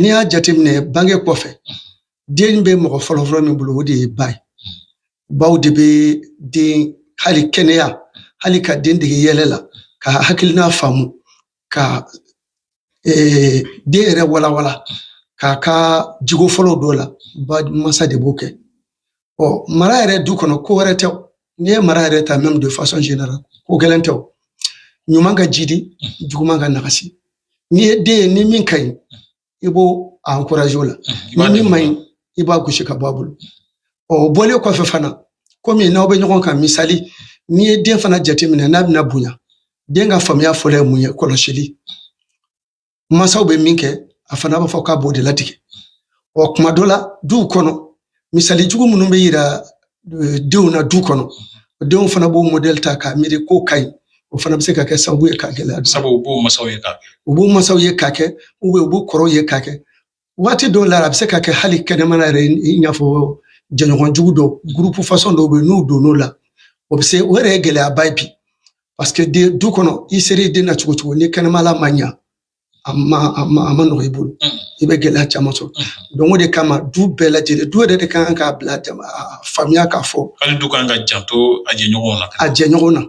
N'i y'a jateminɛ, bange kɔfɛ, den bɛ mɔgɔ fɔlɔfɔlɔ min bolo, o de ye ba ye. Baw de bɛ den hali kɛnɛya, hali ka den dege yɛlɛ la, ka hakilina faamu, ka den yɛrɛ walawala, k'a ka jogo fɔlɔ dɔ la, ba masa de b'o kɛ. Ɔ, mara yɛrɛ du kɔnɔ, ko wɛrɛ tɛ o. N'i ye mara yɛrɛ ta, même de façon générale, ko gɛlɛn tɛ o. Ɲuman ka jidi, juguman ka nagasi. N'i ye den ye ni min ka ɲi, i b'o a encourager o la. Ni min man ɲi, i b'a gosi ka bɔ a bolo. Ɔ, o bɔlen kɔfɛ fana, komi n'aw bɛ ɲɔgɔn kan, misali, n'i ye den fana jateminɛ, n'a bɛna bonya, den ka faamuya fɔlɔ ye mun ye? Kɔlɔsili. Mansaw bɛ min kɛ, a fana b'a fɔ k'a b'o de latigɛ. Ɔ, kuma dɔ la, duw kɔnɔ, misali jugu minnu bɛ yira denw na du kɔnɔ, denw fana b'o modèle ta k'a miiri k'o ka ɲi. O fana bɛ se ka kɛ sababu ye ka gɛlɛya don. Sabu u b'o masaw ye k'a kɛ. U b'u masaw ye k'a kɛ, u b'u kɔrɔw ye k'a kɛ. Waati dɔw la, a bɛ se ka kɛ hali kɛnɛmana yɛrɛ, i n'a fɔ jɛɲɔgɔn jugu dɔw, groupe façon dɔw bɛ yen, n'u donn'o la, o bɛ se, o yɛrɛ ye gɛlɛyaba ye bi, parce que den du kɔnɔ, i ser'i den na cogo cogo, ni kɛnɛmala ma ɲa, a ma nɔgɔ i bolo, i bɛ gɛlɛya caman sɔrɔ. Donc o de kama, du bɛɛ lajɛlen, du yɛrɛ de kan k'a bila jama faamuya k'a fɔ. Hali du kan ka janto a jɛɲɔgɔnw na. A jɛɲɔgɔn na.